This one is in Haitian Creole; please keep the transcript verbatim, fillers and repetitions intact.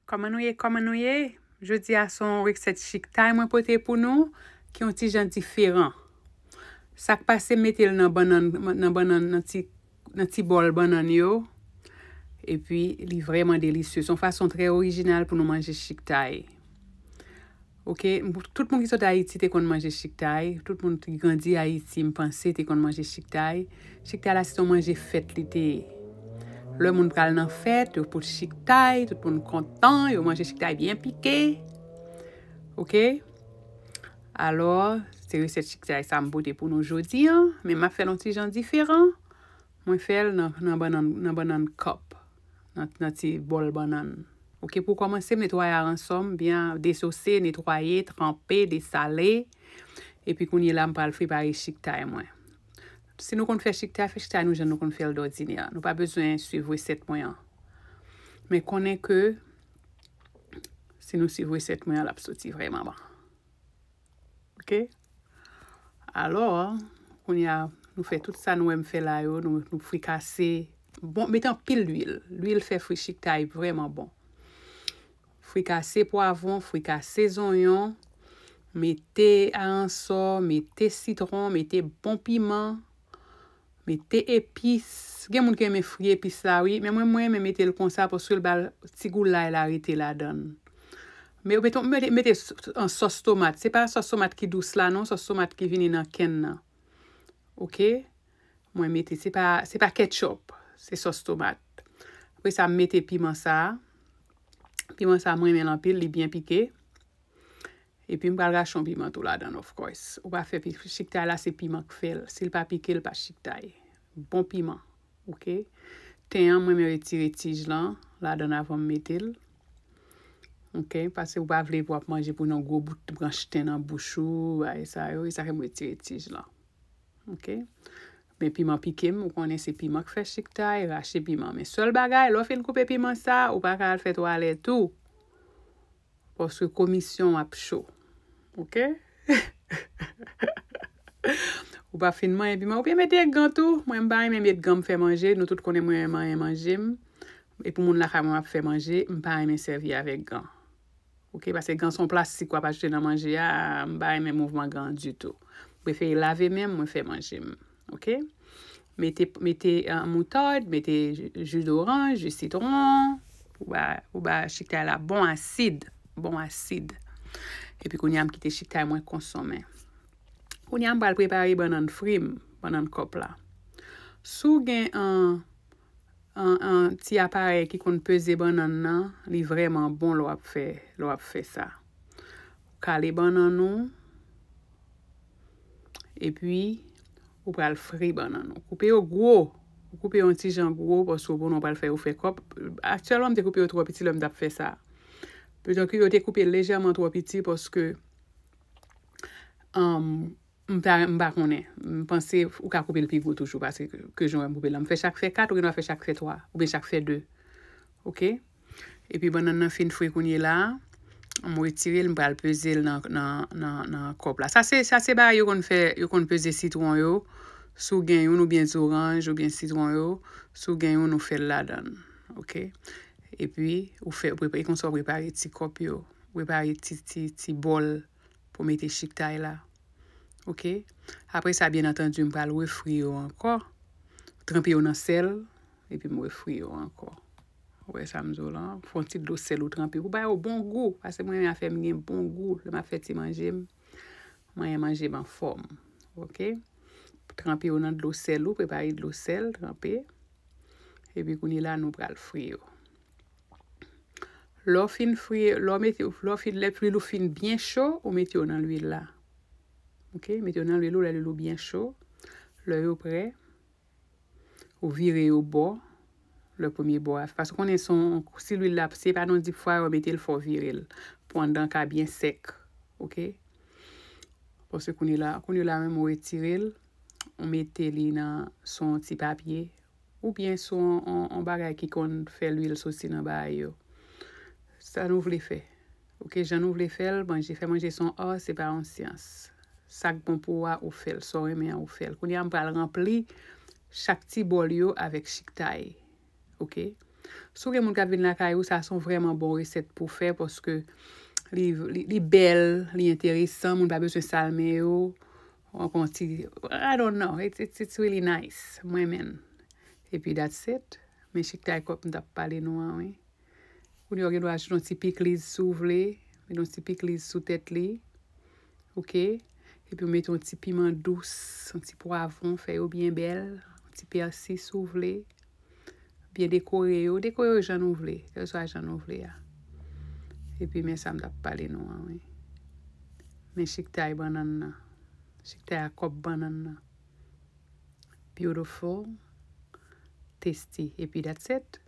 Kòman nou ye? Kòman nou ye? Jodi a se yon resèt chiktay mwen pote pou nou, ki yon ti jan diferan. Sa k pase, m mete l nan bannann, nan bannann, nan ti, nan ti bòl bannann yo. Epi, li vrèman delisye. Se yon fason trè orijinal pou nou manje chiktay. Oke, m- tout moun ki sot Ayiti te konn manje chiktay. Tout moun ki grandi Ayiti, m panse, te konn manje chiktay. Chiktay la, se yon manje fèt li te ye. Lè moun pral nan fèt, yo pot chiktay, tout moun kontan, yo manje chiktay byen pike. Oke? Alò, se resèt chiktay sa m pote pou nou jodi an, men m ap fè l yon ti jan diferan. Mwen fè l nan, nan bannann, nan bannann kòp, nan, nan ti bòl bannann. Oke, pou kòmanse, m netwaye aransò m, byen desose, netwaye, tranpe, desale. Epi kounye la, m pral prepare chiktay mwen. Si nou konn fè chiktay, fè chiktay nou jan nou konn fè l dòdinè. Nou pa bezwen swiv resèt mwen an. Men konnen ke si nou swiv resèt mwen an, l ap soti vrèman bon. Oke? Alò, kounye a, nou fè tout sa nou wè m fè la yo, nou, nou frikase. Bon, mete anpil lwil. Lwil fè fri chiktay vrèman bon. Frikase pwavwon, frikase zonyon, mete aransò, mete sitwon, mete bon piman, mete epis. Gen moun ki renmen fri epis la, wi, men mwen, mwen renmen mete l konsa paske l ba l ti gou lay la rete ladan l. Men mete, mete, mete s- an sòs tomat. Se pa sòs tomat ki dous la, non, sòs tomat ki vini nan kenn nan. Oke? Mwen mete, se pa, se pa ketchup, se sòs tomat. Apre sa, m mete piman sa a. Piman sa a, mwen renmen l anpil, li byen pike. Epi m pral rache yon piman tou ladan l, of course. Ou pa fè pi- chiktay la, se piman k fè l. Si l pa pike, l pa chiktay. Bon piman, oke? Ten an, mwen, mwen retire tij lan ladan l avan m mete l. Oke? Paske ou pa vle pou w ap manje pou yon gwo bout branch ten nan bouch ou, bagay sa yo. E sa fè m retire tij lan. Oke? Men piman pike m, ou konnen se piman k fè chiktay, rache piman. Men sèl bagay, lè w fin koupe piman sa, ou pa ka al fè twalèt ou. Paske komisyon ap cho. Oke? Ou pa fin manyen piman. Ou byen mete gan tou. Mwen, m pa renmen met gan m fè manje. Nou tout konnen mwen renmen manyen manje m. E pou moun lakay mwen ap fè manje, m pa renmen sèvi avèk gan. Oke? Paske gan se yon plastik w ap ajoute nan manje a. M pa renmen mouvman gan ditou. M prefere lave men m, mwen fè manje m. Oke? Mete, mete uh, moutad, mete ji- ji doranj, ji sitwon, pou ba, pou ba chiktay la bon asid, bon asid. Epi kounye a m kite chiktay mwen konsonmen. Kounye a m pral prepare bannann fri m, bannann kòp la. Si w gen an, an, an ti aparèy ki konn peze bannann nan, li vrèman bon lè w ap fè, lè w ap fè sa. Kale bannann ou, epi ou pral fri bannann ou. Koupe yo gwo. Ou koupe yon ti jan gwo paske ou konnen w pral fè yo fè kòb. Aktyèlman, m te koupe yo twò piti lè m t ap fè sa. Petèt ke yo te koupe lejèman twò piti paske um, m pa, m pa konnen. M panse ou ka koupe l pi gwo toujou paske ke jan w wè m koupe l la. M fè chak fè kat, ou gen dwa fè chak fè twa, oubyen chak fè de. Oke? Epi bannann nan fin fri kounye la, m retire l, m pral peze l nan, nan, nan, nan kòp la. Sa se, sa se bagay yo konn fè, yo konn peze sitwon yo. Si w gen youn oubyen zoranj oubyen sitwon yo, si w gen youn ou fè l ladan l. Oke? Epi ou fè, ou prepare, konsa w prepare ti kòp yo, prepare ti, ti, ti bòl pou mete chiktay la. Oke? Apre sa, byen antandi, m pral refri yo ankò. Tranpe yo nan sèl, epi m refri yo ankò. Ou wè sa m di w lan? Fè yon ti dlo sèl ou tranpe. Pou ba yo bon gou. Paske mwen renmen afè m gen bon gou. Lè m ap fè ti manje m, mwen renmen manje m anfòm. Oke? Tranpe yo nan dlo sèl ou, prepare dlo sèl, tranpe. Epi kounye la, nou pral fri yo. Lè w fin fri, lè w mete, lè w fin, lè lwil ou fin byen cho, ou mete yo nan lwil la. Oke? Mete yo nan lwil ou, lè lwil ou byen cho. Lè yo prè, ou vire yo bò. Lè premye bò a, paske w konnen se yon, si lwil la, si e pa nan deep fryer, ou mete l, fò w vire l. Pou anndan ka byen sèk. Oke? Paske kounye la, kounye la menm ou retire l, ou mete li nan, sou yon ti papye, oubyen sou yon, yon, yon bagay ki konn fè lwil soti nan bagay yo. Sa nou vle fè. Oke, jan nou vle fè l, manje, fè manje se yon art, se pa yon syans. Sa k bon pou ou a, ou fè l. Sa w renmen an, ou fè l. Kounye a, m pral ranpli chak ti bòl yo avèk chiktay. Oke? Si w gen moun k ap vin lakay ou, sa se yon vrèman bon resèt pou fè, paske li, li, li bèl, li enteresan, moun pa bezwen sal men yo. Ankò yon ti, I don't know, it's, it's, it's really nice. M renmen l. Epi that's it. Men chiktay kòk m t ap pale nou an, wi. Kounye a w gen dwa ajoute yon ti pikliz si w vle. Met yon ti pikliz sou tèt li. Oke? Epi w mete yon ti piman dous, yon ti pwavwon, fè yo byen bèl. Yon ti pèsi si w vle. Byen dekore yo. Dekore yo jan nou vle. Kèlkeswa jan nou vle a. Epi men sa m t ap pale nou an, wi. Men chiktay bannann nan. Chiktay a kòk bannann nan. Beautiful. Tasty. Epi that's it.